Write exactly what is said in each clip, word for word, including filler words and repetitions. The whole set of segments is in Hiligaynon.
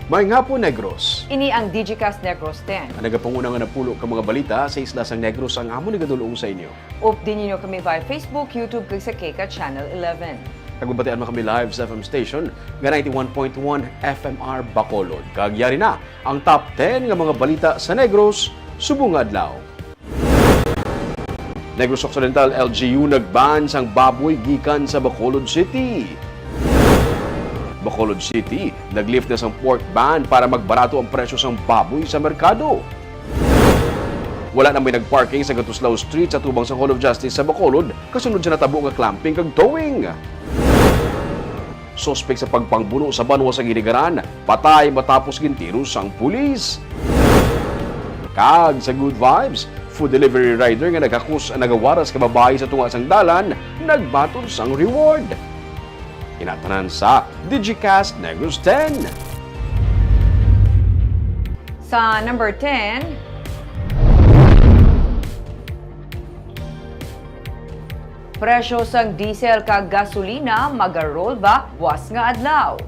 Maayong hapon, Negros. Ini ang Digicast Negros ten. Ang nagapanguna nga napulo ka mga balita sa isla sang Negros ang amon igadul-ong sa inyo. Updi ninyo kami via Facebook, YouTube, kag sa Keka Channel eleven. Nagbabatian man kami live sa F M station nga ninety-one point one F M R Bacolod. Kag yari na ang top ten nga mga balita sa Negros subong nga adlaw. Negros Occidental L G U nag-ban sang baboy gikan sa Bacolod City. Bacolod City, nag-lift na sang pork ban para magbarato ang presyo sang baboy sa merkado. Wala na may nag-parking sa Gatuslao Street sa tubang sang Hall of Justice sa Bacolod, kasunod sa natabo nga clamping kag towing. Suspek sa pagpangbuno sa banwa sa Ginigaran, patay matapos gintiro sang pulis. Kag sa Good Vibes, food delivery rider nga naghakos, nagawaras ka babayi sa tunga sang dalan, nagbaton sang reward. Inatanan sa Digicast Negros ten. Sa number ten, presyo sang diesel kag gasolina maga-rollback buas nga adlaw.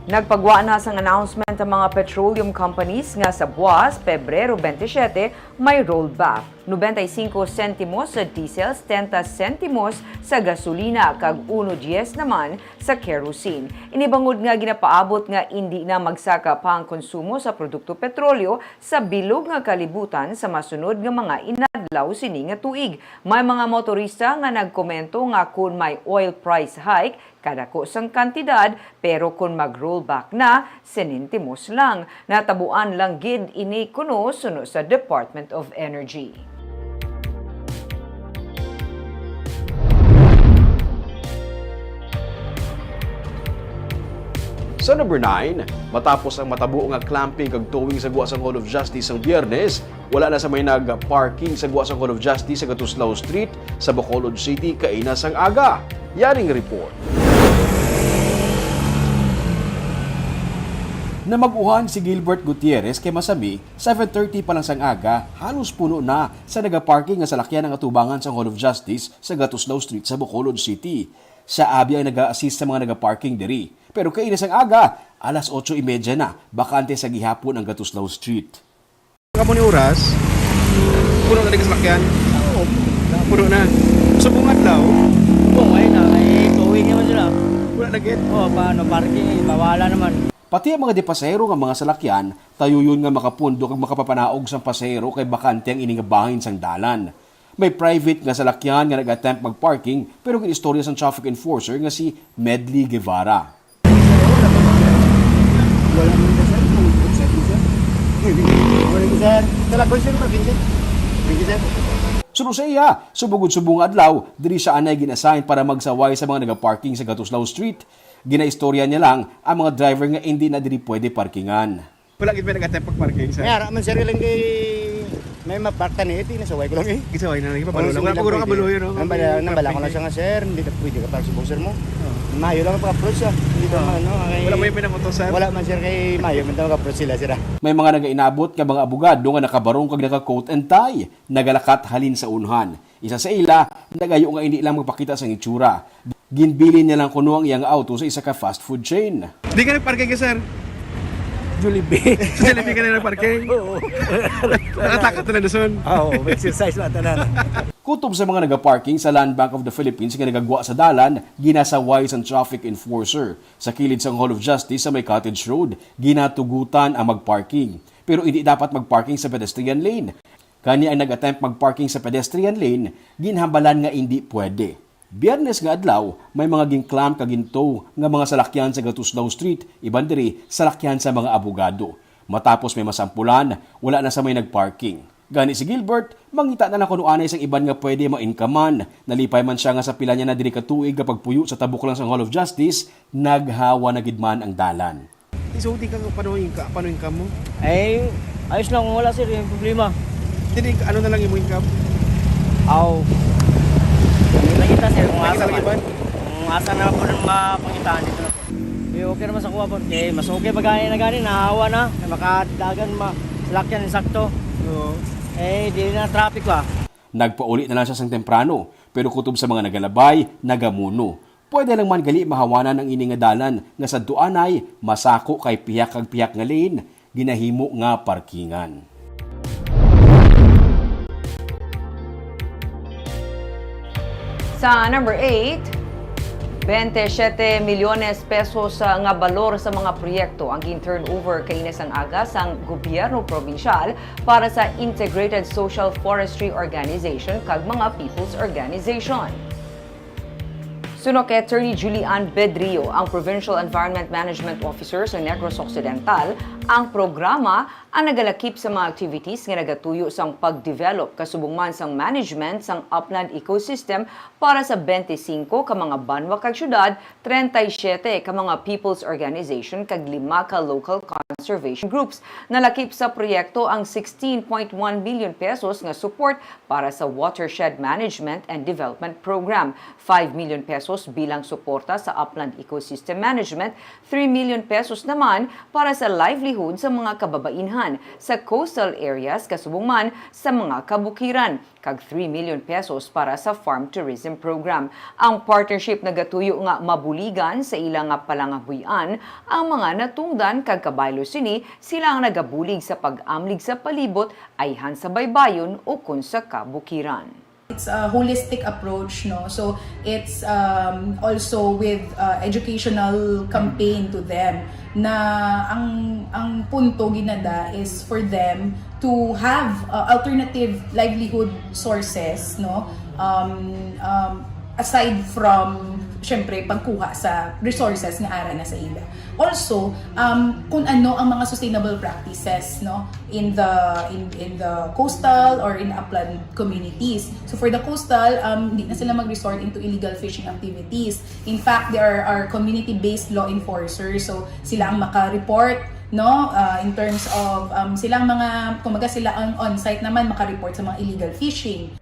Nagpagwa na sang announcement ang mga petroleum companies nga sa buas, Pebrero twenty-seven, may rollback. Noventa y cinco sentimos sa diesel, setenta sentimos sa gasolina, kag uno diez naman sa kerosene. Ini bangod nga ginapaabot nga indi na magsaka pa ang konsumo sa produkto petrolyo sa bilog nga kalibutan sa masunod nga mga inadlaw sini nga tuig. May mga motorista nga nagkomento nga kon may oil price hike, kadako sang kantidad, pero kon mag-rollback na, sentimos lang. Natabuan lang gid ini kuno suno sa Department of Energy. Sa number nine, matapos ang matabo nga clamping kag towing sa gwa sang Hall of Justice sang Biyernes, wala na sa may nag-parking sa gwa sang Hall of Justice sa Gatuslao Street sa Bacolod City kaina sang aga. Yaring report. Namag-uhan si Gilbert Gutierrez kay masami, seven thirty pa lang sang aga, halos puno na sa nagaparking nga salakyan ang atubangan sang Hall of Justice sa Gatuslao Street sa Bacolod City. Sa abi ang naga-assist sa mga nagaparking diri. Pero kaina sang aga, alas otso y media na, bakante sa gihapon ang Gatuslao Street. Kamo ni oras? Puno na di ka salakyan? Oo. Puno na. Subong adlaw? Oo, ay na. May towing naman sila. Wala na gid? Oo, paano? Parking, eh, bawala naman. Pati ang mga dipasahero nga mga salakyan, tayuyon nga makapundo kag makapapanaog sang pasahero kay bakante ang ini nga bahin sang dalan. May private nga salakyan nga nag-attempt mag-parking, pero gin-istorya sang traffic enforcer nga si Medley Guevara. Wala man ka, sir, kung upset mo, sir. Morning, sir. Talakoy, sir, pa, Vincent. Thank you, sir. Suno sa iya, subong gud subong nga adlaw, diri siya anay gin-assign para magsaway sa mga nagaparking sa Gatuslao Street. Ginaistorya niya lang ang mga driver nga indi na diri pwede parkingan. Wala gid may nag-attempt pag-parking, sir? May ara man, sir, ilang kay may mapark tani, iti nasaway ko lang, eh. Gisaway na lang, ipabalo Oo, lang. sige Wala lang, pa guro pwede. kabalo yun, no? Nambala-, Kaya nambala ko lang perfect. siya nga, "Sir, hindi na pwede ka park sa buzzer mo." Oo. Mayo lang ang pag-approach, ah. Hindi ka Oo. maano, kay Wala may pinangutos, sir? Wala man, sir, kay mayo man daw mag-approach sila, sir, ah. May mga nagainabot nga mga abogado nga nakabarong kag naka-coat and tie, nagalakat halin sa unhan. Isa sa ila, nagayo nga indi lang magpakita sang itsura. Ginbilin niya lang kuno ang iyang auto sa isa ka fast food chain. Di ka nagparking ka, sir? Jollibee. Sa Jollibee ka na nagparking? Oo. Nakatakat na lang, Luzon. Ah, oo, exercise na tanan. Kutob sa mga nagaparking sa Land Bank of the Philippines nga nagagwa sa dalan, ginasaway sang traffic enforcer. Sa kilid sang Hall of Justice sa may Cottage Road, ginatugutan ang magparking. Pero indi dapat magparking sa pedestrian lane. Gani ang nag-attempt mag-parking sa pedestrian lane, ginhambalan nga indi pwede. Biyernes nga adlaw, may mga gin-clamp kag gin-tow nga mga salakyan sa Gatuslao Street, iban diri salakyan sa mga abogado. Matapos may masampulan, wala na sa may nag-parking. Gani si Gilbert, mangita na lang kuno anay sang iban nga pwede ma-incomean. Nalipay man siya nga sa pila niya na diri ka tuig nga pagpuyo sa tabok lang sang Hall of Justice, naghawa na gid man ang dalan. Isulti ka, paano yung ka-, paano yung income mo? Ay, ayos lang kung wala, sir, yung problema. Hindi, ano na lang yung income? Aw. Nakita, sir, kung Nakita asa lang man. Iban? Kung asa na po nang mapangitaan dito na po. Eh, okay naman sa kuha po. Eh, mas okay pa gani na gani, nahawa na. Makadagan, ma-, salakyan, sakto. Oo. Eh, di na traffic pa. Nagpauli na lang siya sang temprano, pero kutob sa mga nagalabay, nagamuno. Pwede lang man gali mahawanan ang ini nga dalan nga sadto anay masako kay pihak kag pihak nga lane ginahimo nga parkingan. Sa number eight, twenty-seven milyones pesos, ah, nga balor sa mga proyekto ang gin-turnover kaina sang aga sang gobyerno probinsyal para sa Integrated Social Forestry Organization kag mga People's Organization. Suno kay Attorney Julie Ann Bedrio, ang Provincial Environment Management Officer sa Negros Occidental, ang programa ang nagalakip sa mga activities nga nagatuyo sang pag-develop kasubong man sang management sang upland ecosystem para sa twenty-five ka mga banwa kag syudad, treinta y siete ka mga people's organization kag lima ka local conservation groups. Nalakip sa proyekto ang sixteen point one billion pesos nga support para sa Watershed Management and Development Program, five million pesos bilang suporta sa upland ecosystem management, three million pesos naman para sa livelihood sa mga kababainhan sa coastal areas kasubong man sa mga kabukiran, kag three million pesos para sa farm tourism program. Ang partnership nagatuyo nga mabuligan sa ila nga palangabuy-an ang mga natungdan kag kabaylo sini sila ang nagabulig sa pag-amlig sa palibot ayhan sa baybayon ukon sa kabukiran. It's a holistic approach, no? So, it's, um, also with, uh, educational campaign to them na ang, ang punto ginada is for them to have, uh, alternative livelihood sources, no? Um, um, aside from, syempre, pagkuha sa resources nga ara na sa ila. Also, um, kung ano ang mga sustainable practices, no, in the, in, in the coastal or in upland communities. So for the coastal, um, di na sila mag-resort into illegal fishing activities. In fact, they are our community-based law enforcers. So sila ang maka-report, no, uh, in terms of, um, sila ang mga, kumbaga sila ang on-site naman maka-report sa mga illegal fishing.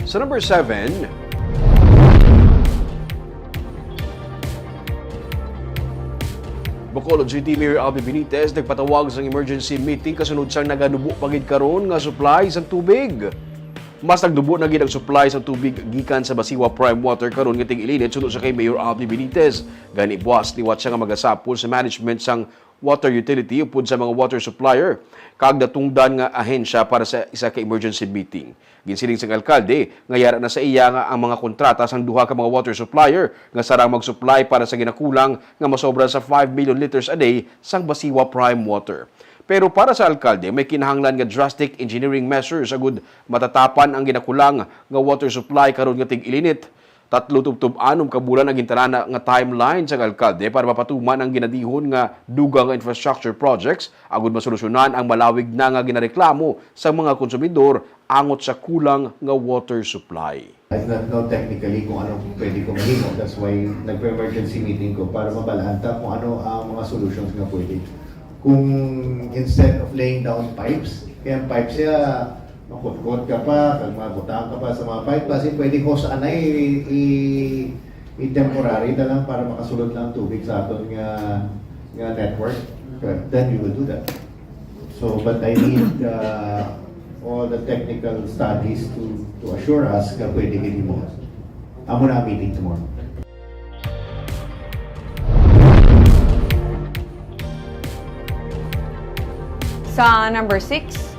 Sa number seven, Bacolod City Mayor Albee Benitez nagpatawag sang emergency meeting kasunod sang naganubo pa gid karon nga supply sang tubig. Mas nagnubo na gid ang supply sang tubig gikan sa Basiwa Prime Water karon nga tig-ilinit, suno sa kay Mayor Albee Benitez. Gani, buas liwat siya nga magasapol sa management sang water utility upod sa mga water supplier kag natungdan nga ahensya para sa isa ka emergency meeting. Ginsiling sang alkalde nga yara na sa iya nga ang mga kontrata sang duha ka mga water supplier nga sarang mag-supply para sa ginakulang nga masobra sa five million liters a day sang Basiwa Prime Water. Pero para sa alkalde, may kinahanglan nga drastic engineering measures agud matatapan ang ginakulang nga water supply karon nga tig-ilinit. Tatlo tubtob anom ka bulan ang gintalana nga timeline sang alkalde para mapatuman ang ginadihon nga dugang nga infrastructure projects agud masolusyonan ang malawig na nga ginareklamo sang mga konsumidor angot sa kulang nga water supply. I do not know technically kung ano pwede ko mahimo. That's why nagpa-emergency meeting ko para mabalaan ta kung ano ang mga solutions nga pwede. Kung instead of laying down pipes, kaya ang pipes siya, makutkot ka pa, kag mabutang ka pa sa mga pipe, basi pwede ko sa anay i-, i-, i-temporary na lang para makasulod lang tubig sa aton nga, nga network. Then we will do that. So, but I need, uh, all the technical studies to, to assure us nga pwede gid mo. Amo na ang meeting tomorrow. Sa number six,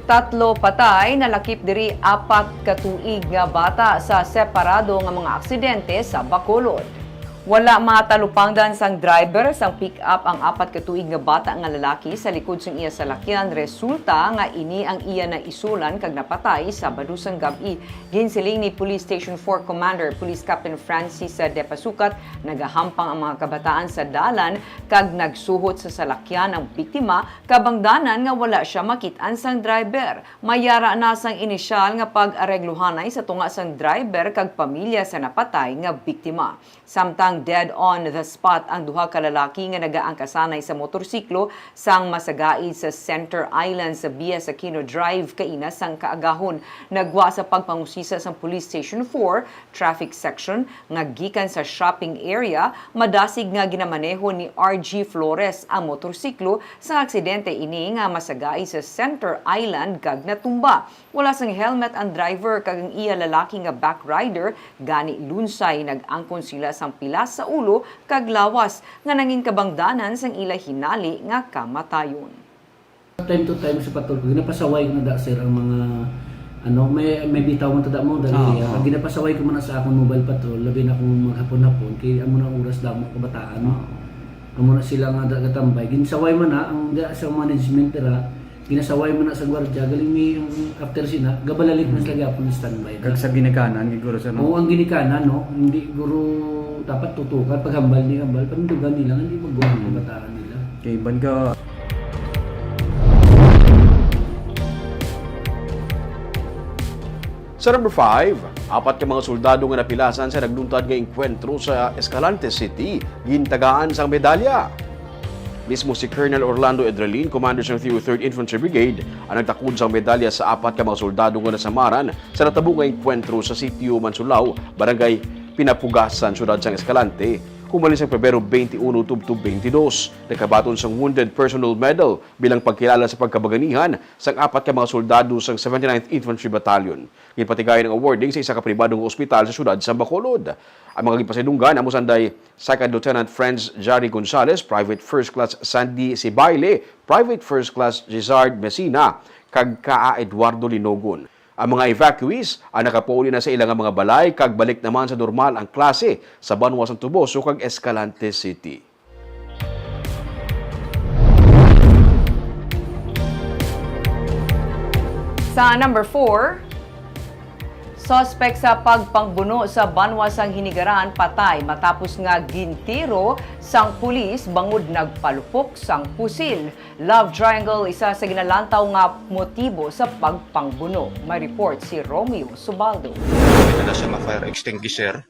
tatlo patay, nalakip diri apat ka tuig nga bata sa separado nga mga aksidente sa Bacolod. Wala matalupangdan sang driver sang pick-up ang apat ka tuig nga bata nga lalaki sa likod sang iya salakyan. Resulta nga ini ang iya naisulan kag napatay Sabado sang gab-i. Ginsiling ni Police Station four Commander Police Captain Francis Depasukat, nagahampang ang mga kabataan sa dalan kag nagsuhot sa salakyan ang biktima, kabangdanan nga wala sia makit-an sang driver. May ara na sang inisyal nga pag-aregluhanay sa tunga sang driver kag pamilya sa napatay nga biktima. Samtang Dead on the spot ang duha ka lalaki nga nagaangkasanay sa motorsiklo sang masagaid sa Center Island sa Bias Aquino Drive kaina sang kaagahon. Nagwa sa pagpangusisa sang Police Station four Traffic Section nga gikan sa shopping area, madasig nga ginamaneho ni R G Flores ang motorsiklo sang aksidente ini nga masagaid sa Center Island kag natumba. Wala sang helmet ang driver kag ang iya lalaki nga back rider, gani lunsay nag-angkon sila sang pilas sa ulo kag lawas nga nangin kabangdanan sang ila hinali nga kamatayon. Time to time sa patrol ko, ginapasaway ko na da, sir, ang mga, ano, may, may bitaw man tada mo, dali. Oo, ah, oo. Ginapasaway ko man na sa akong mobile patrol, labi na kung maghapon-hapon, kay amo na oras damo kabataan. Oo. Amo na sila nga da-, gatambay. Ginsaway man na, ang da sa management dira, ginasaway man na sa gwardiya, galing ni ang after sina, gabalalik na sila gyapon standby. Kag sa ginikanan, siguro, sir, no? Oo, ang ginikanan, no? Hindi, guro, dapat tutukan, paghambal ni hambal, panindugan nila, hindi magbuhat ang kabataan nila. Kay iban ka. Sa number five, apat ka mga soldado nga napilasan sa nagluntad nga engkwentro sa Escalante City, gintagaan sang medalya. Mismo si Colonel Orlando Edrelin, commander sang Third Infantry Brigade, ang nagtakod sang medalya sa apat ka mga soldado nga nasamaran sa natabo nga engkwentro sa Sitio Mansulao, Barangay Pinapugasan, Siyudad sang Escalante, humalin sang Pebrero twenty-one tubtob twenty-dos. Nagkabaton sang Wounded Personnel Medal bilang pagkilala sa pagkabaganihan sang apat ka mga soldado sang seventy-ninth Infantry Battalion. Ginpatigayon ang awarding sa isa ka pribado nga ospital sa siyudad sa Bacolod. Ang mga ginpasidunggan amo sanday Second Lieutenant Franz Jari Gonzalez, Private First Class Sandy Sibayle, Private First Class Gisard Messina, kag Kaa Eduardo Linogon. Ang mga evacuees ang nakapauli na sa ila nga mga balay kag balik naman sa normal ang klase sa banwa sang Toboso kag Escalante City. Sa number four, suspek sa pagpangbuno sa banwa sang Hinigaran patay matapos nga gintiro sang pulis bangod nagpalupok sang pusil. Love triangle, isa sa ginalantaw nga motibo sa pagpangbuno. May report si Romeo Subaldo. Ito na siya ma-fire extinguisher.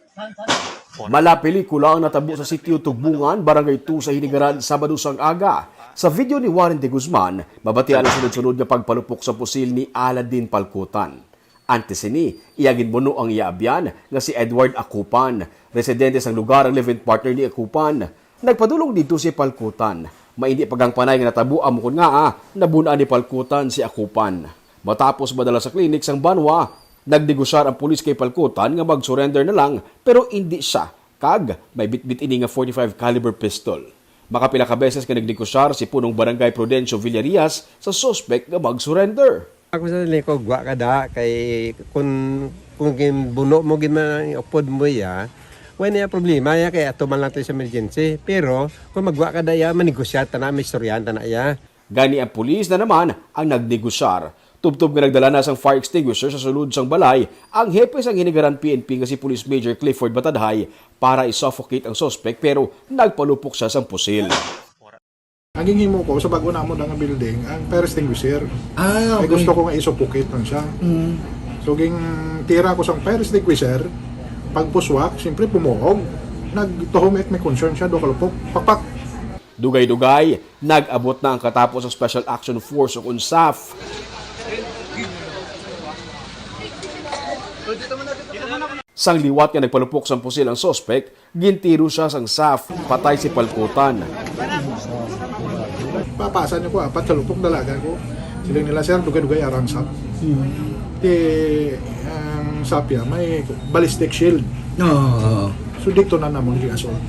Mala pelikula ang natabo sa Sitio Tugbungan, Barangay two sa Hinigaran, Sabado sang aga. Sa video ni Warren de Guzman, mabatian ang sunod-sunod nga pagpalupok sa pusil ni Aladin Palkutan. Antes sini, iya ginbuno ang iya abyan nga si Edward Acupan. Residente sang lugar ang live-in partner ni Acupan. Nagpadulong didto si Palkutan. May indi pagangpanay nga natabo amo kon ngaa nabun-an ni Palkutan si Acupan. Matapos madala sa klinik sang banwa, nagnegosyar ang pulis kay Palkutan nga mag-surrender na lang, pero indi sia, kag may bitbit ini nga forty-five caliber pistol. Makapila ka beses nga nagnegosyar si Punong Barangay Prudencio Villarias sa suspek nga mag-surrender. Ako sa nila ko, gwa ka da, kay kung, kung ginbuno mo, ginupod mo ya, wala na problema ya, kay ato man lang to sa emergency. Pero kung magwa ka da ya, manegosya ta na, may istoryahan ta na ya. Gani ang pulis na naman ang nagnegosyar. Tubtob nga nagdala na sang fire extinguisher sa sulod sang balay ang hepe sang Hinigaran P N P nga si Police Major Clifford Batadhay para i-suffocate ang suspek, pero nagpalupok sia sang pusil. Ang ginhimo ko sa bag-o namon nga building, ang fire extinguisher. Ah, okay. Kay gusto ko nga i-suffocate lang siya. Mm. So, ging tira ko sang fire extinguisher, pagpuswak, siyempre pumuog. Nagtuhom it may concern siya, do kalupok. Pakpak! Dugay-dugay, nag-abot na ang katapo sa Special Action Force o kon SAF. Sang liwat nga nagpalupok sang pusil ang suspek, gintiro sia sang SAF, patay si Palkutan. Papasan niyo ko, apat sa lupok, dalagan ko. Siling nila, sir, dugay-dugay arang SAF. Ti, ang SAF ya, may ballistic shield. Oo. So, dito na namon yung assault.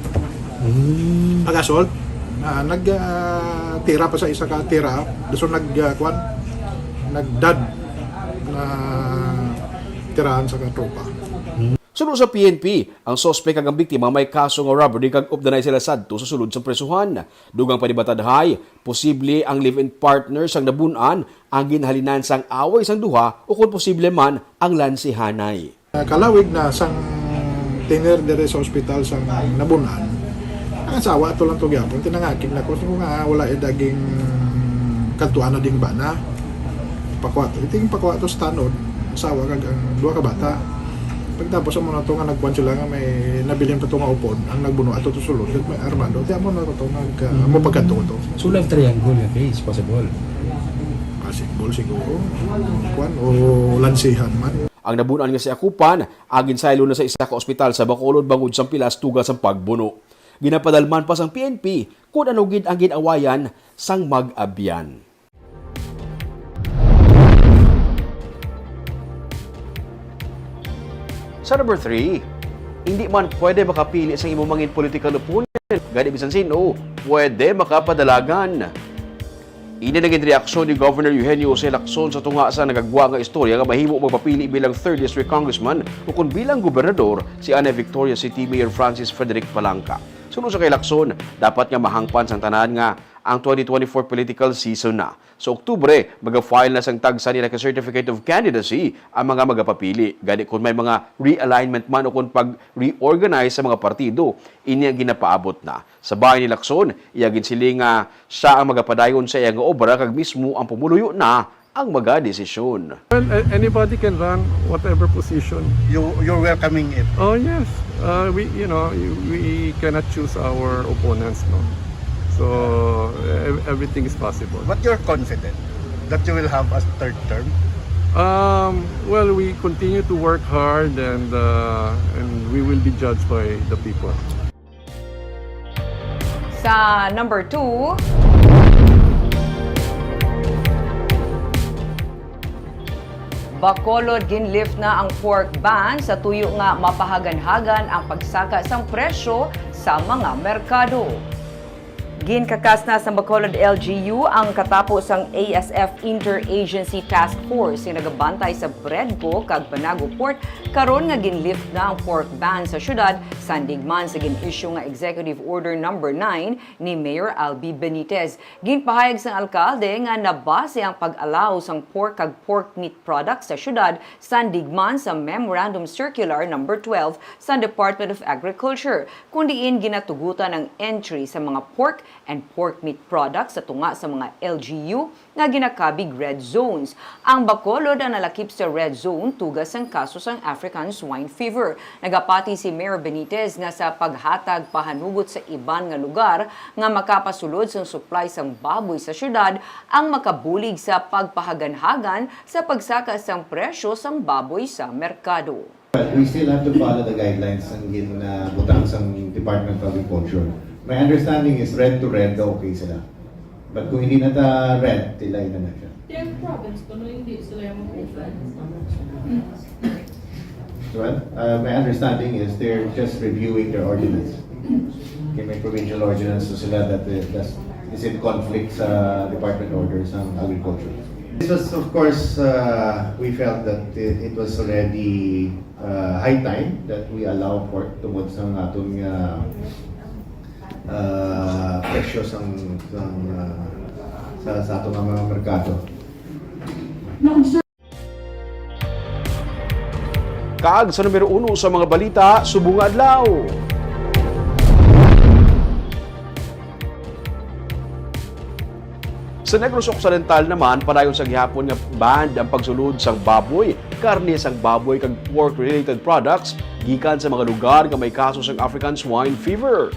Pag-assault, ah, nag, ah, tira pa sa isa ka tira, so nag, ah, kwan, nagdad na tirahan sa katropa. Suno sa P N P, ang suspek kag ang biktima may kaso nga robbery kag updanay sila sadto sa sulod sang presohan. Dugang pa ni Batadhay, posible ang live-in partner sang nabun-an ang ginhalinan sang away sang duha o kon posible man ang lansihanay. Kalawig na sang tener diri sa ospital sang nabun-an, ang asawa ato lang to gyapon, tinangakig na ko, ko nga wala eh daging kadtuan na ding bana. Pakuha to. Ito yung pakuha to sa tanod, asawa kag ang duha ka bata. Tapos amo na to nga nagkuan sila nga may nabilin pa to nga upod, ang nagbuno ato to sulod, kag may armado. Ti amo na to nag, ah, amo pagkadto to. So, love triangle nga case, possible? Possible siguro. Kuan, o lansihan man. Ang nabun-an nga si Akupan, ang ginsaylo na sa isa ka ospital sa Bacolod bangod sang pilas tuga sang pagbuno. Ginapadalman pa sang P N P kon ano gid ang gin-awayan sang mag-abyan. Sa number three, hindi man pwede makapili sa imo mangin political opponent, gani bisan sino, pwede makapadalagan. Ini naging reaksyon ni Governor Eugenio Jose Lacson sa tunga sa nagagwa nga istorya nga mahimo magpapili bilang third District Congressman o kon bilang gobernador si anay Victoria City Mayor Francis Frederick Palanca. Suno sa kay Lacson, dapat nga mahangpan sang tanan nga ang twenty twenty-four political season na. Sa Oktubre, maga-file na sang tagsa nila ka Certificate of Candidacy ang mga magapapili. Gani kung may mga realignment man o kung pag-reorganize sa mga partido, ini ang ginapaabot na. Sa bahin ni Lacson, iya ginsiling nga siya ang magapadayon sa iya nga obra kag mismo ang pumuluyo na ang magadesisyon. Well, a-, anybody can run whatever position. You, you're welcoming it. Oh, yes. Uh, we, you know, we cannot choose our opponents, no? So, ev-, everything is possible. But you're confident that you will have a third term? Um, well, we continue to work hard and, uh, and we will be judged by the people. Sa number two, Bacolod, ginlift na ang pork ban sa tuyo nga mapahaganhagan ang pagsaka sang presyo sa mga merkado. Ginkakas na sang Bacolod L G U ang katapo sang A S F Interagency Task Force nga nagabantay sa Bredco kag Panago Port karon nga ginlift na ang pork ban sa syudad, sandig man sa gin-issue nga Executive Order Number Nine ni Mayor Albee Benitez. Ginpahayag sang alkalde nga nabase ang pag-allow sang pork kag pork meat products sa syudad, sandig man sa Memorandum Circular Number Twelve sa Department of Agriculture, kun diin ginatugutan ang entry sa mga pork and pork meat products sa tunga sa mga L G U nga ginakabig red zones. Ang Bacolod ang nalakip sa red zone tuga sang kaso sang African swine fever. Nagapati si Mayor Benitez nga sa paghatag pahanugot sa iban nga lugar nga makapasulod sang supply sang baboy sa syudad ang makabulig sa pagpahaganhagan sa pagsaka sang presyo sang baboy sa merkado. But we still have to follow the guidelines sang gin, uh, butang sang Department of Agriculture. My understanding is red to red, okay sila. But kung hindi na ta red, tilay na na siya. Yung province ko, no, hindi sila yung mag-open. Well, uh, my understanding is they're just reviewing their ordinance. Okay, may provincial ordinance na sila that, uh, that's, is in conflict sa department order sa agriculture. This was, of course, uh, we felt that it, it was already, uh, high time that we allow pork tungod sa aton nga, uh, presyo sang, sang, uh, sa, sa aton nga mga merkado. Kag sa numero uno sa mga balita subong nga adlaw. Sa Negros Occidental naman, padayon sa gihapon nga banned ang pagsulod sang baboy, karne sang baboy kag pork-related products gikan sa mga lugar nga may kaso sang African swine fever.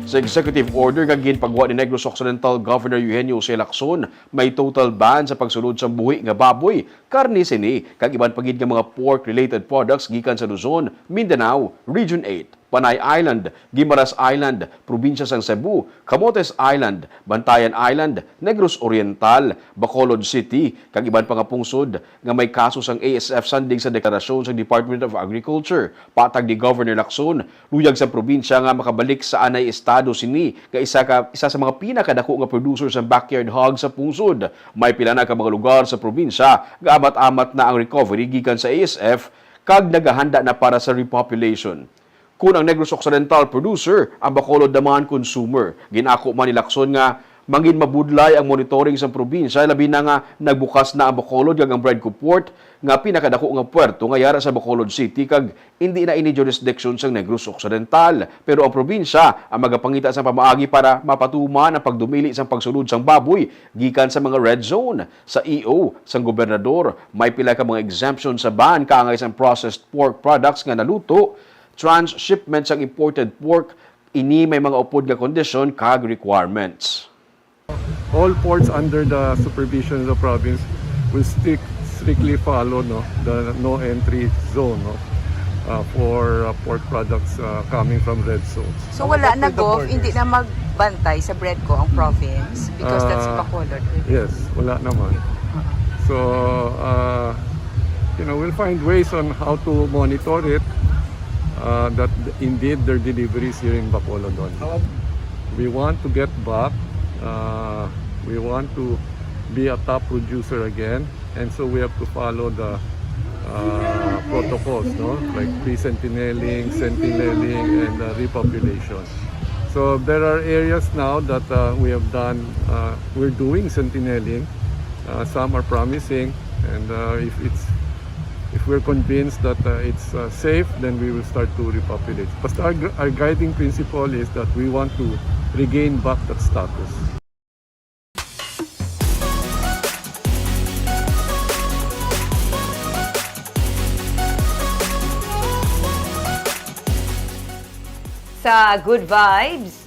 Sa executive order nga ginpagwa ni Negros Occidental Governor Eugenio Jose Lacson, may total ban sa pagsulod sang buhi nga baboy, karne sini, kag iban pa gid nga mga pork-related products gikan sa Luzon, Mindanao, Region eight, Panay Island, Guimaras Island, Probinsya sang Cebu, Camotes Island, Bantayan Island, Negros Oriental, Bacolod City, kag iban pa nga pungsod nga may kaso sang A S F sandig sa deklarasyon sang Department of Agriculture. Patag ni Governor Lacson, luyag sa probinsya nga makabalik sa anay estado sini nga isa ka, isa sa mga pinakadako nga producer sang backyard hog sa pungsod. May pila na ka mga lugar sa probinsya nga amat-amat na ang recovery gikan sa A S F kag nagahanda na para sa repopulation. Kun ang Negros Occidental producer, ang Bacolod naman consumer. Gin-ako man ni Lacson nga Mangin mabudlay ang monitoring sang probinsya, labi na nga nagbukas na ang Bacolod kag ang Bredco Port, nga pinakadako nga puerto nga yara sa Bacolod City, kag indi na ini jurisdiction sang Negros Occidental. Pero ang probinsya ang magapangita sang pamaagi para mapatuman ang pagdumili sang pagsulod sang baboy gikan sa mga red zone. Sa E O sang gobernador, may pila ka mga exemption sa ban kaangay sang processed pork products nga naluto, transshipment sang imported pork, ini may mga upod nga kondisyon kag requirements. All ports under the supervision of the province will strict, strictly follow, no, the no entry zone, no, uh, for, uh, pork products, uh, coming from red zones. So, wala na, Gov, hindi na magbantay sa Bredco ang province because that's, uh, Bacolod. Yes, wala naman. So, uh, you know, we'll find ways on how to monitor it, uh, that indeed their deliveries here in Bacolod only. We want to get back. Uh, we want to be a top producer again, and so we have to follow the, uh, protocols, no? Like pre-sentineling, sentineling, and, uh, repopulation. So there are areas now that, uh, we have done, uh, we're doing sentineling. Uh, some are promising, and, uh, if it's, if we're convinced that, uh, it's, uh, safe, then we will start to repopulate. Basta our, our guiding principle is that we want to regain back that status. Sa Good Vibes,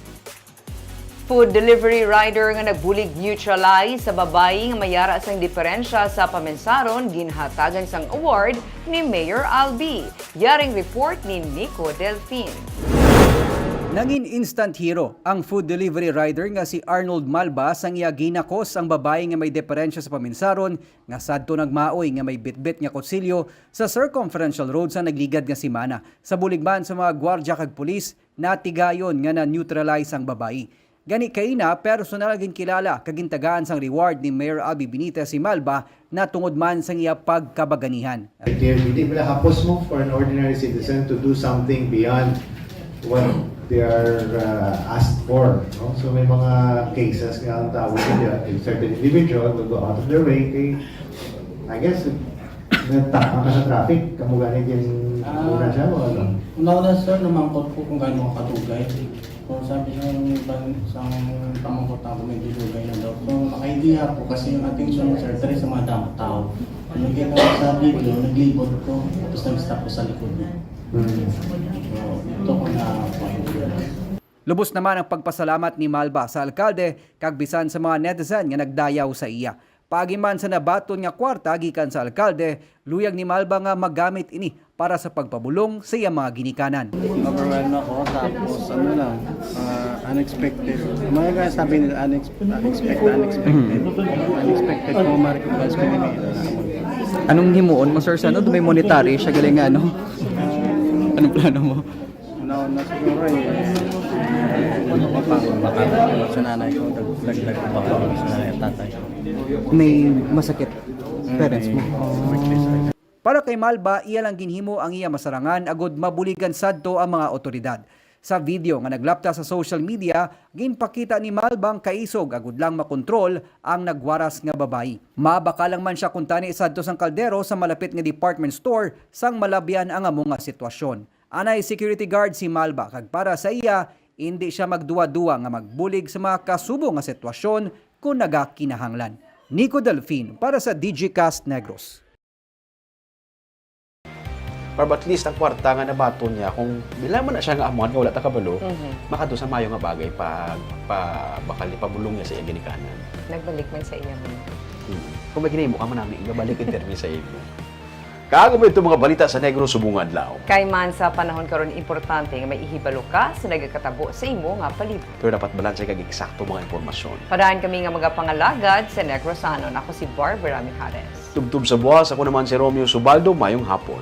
food delivery rider nga nagbulig neutralize sa babayi nga may yara sang diperensya sa paminsaron ginhatagan sang award ni Mayor Albi. Yaring report ni Nico Delfin. Nangin instant hero ang food delivery rider nga si Arnold Malba sang iya ginakos ang babayi nga may diperensya sa paminsaron nga sadto nagmaoy nga may bitbit nga kutsilyo sa circumferential road sa nagligad nga semana. Sa bulig man sa mga gwardya kag pulis, natigayon nga na-neutralize ang babayi. Gani kaina, personal nga ginkilala kag gintagaan sang reward ni Mayor Albi Benitez si Malba na tungod man sang iya pagkabaganihan. Hindi, hindi pala hapos mo for an ordinary citizen to do something beyond what they are, uh, asked for, no? So may mga cases nga ang tawag nila, a certain individual will go out of their way, kay, I guess, natama ka sa traffic, kamo gani din. Ah, muna siya, o ano? Una-una, sir, namangkot ko kung gaano ka kadugay. So, sabi sa iban, sa pamangkot na ako, medyo dugay na daw. So, naka-idea ako kasi yung attention mo, sir, diri sa mga damo tao. Ano kita sa video, naglibot ko, tapos nag-stop ko sa likod niya. Hmm. So, ito ko na point. Lubos naman ang pagpasalamat ni Malba sa alkalde kag bisan sa mga netizen nga nagdayaw sa iya. Paagi man sa nabaton nga kwarta gikan sa alkalde, luyag ni Malba nga magamit ini para sa pagpabulong sa iya mga ginikanan. Overwhelmed ako, tapos ano lang, ah, unexpected. Mga sabi nila, unex-, unexpected, unexpected. Unexpected ko, ma-recognize ko yung mga. Anong himuon mo, sir, sa ano? May monetary siya, galing nga, ano? Anong plano mo? Una-una siguro, eh, ano ko pa, baka sa nanay ko, dag-, dagdag ko pa sa nanay at tatay ko. May masakit parents mo? May, may sakit. Para kay Malba, iya lang ginhimo ang iya masarangan agud mabuligan sadto ang mga awtoridad. Sa video nga naglapta sa social media, ginpakita ni Malba ang kaisog agud lang makontrol ang nagwaras nga babayi. Mabakal lang man siya kuntani sadto sang kaldero sa malapit nga department store sang malabyan ang amo nga sitwasyon. Anay security guard si Malba, kag para sa iya, indi siya magduwa-duwa nga magbulig sa mga kasubo nga sitwasyon kon nagakinahanglan. Nico Delfin para sa Digicast Negros. Pero at least ang kwarta nga nabaton niya, kung bilang man na siya nga amount nga wala ta kabalo, Mhm. makadto sa mayo nga bagay pa, pa, bakal ipabulong niya sa iyang ginikanan. Nagbalik man sa iya man. Hmm. Kung may ginahimo ka man nami, ibabalik in terms sa imo. Kag amo ito mga balita sa Negros subong adlaw. Kay man sa panahon karon, importante nga may ihibalo ka sa nagakatabo sa imo nga palibot. Pero dapat balanse kag eksakto mga impormasyon. Padayon kami nga magapangalagad sa Negrosanon. Ako si Barbara Mijares. Tubtob sa buwas, ako naman si Romeo Subaldo. Mayong hapon.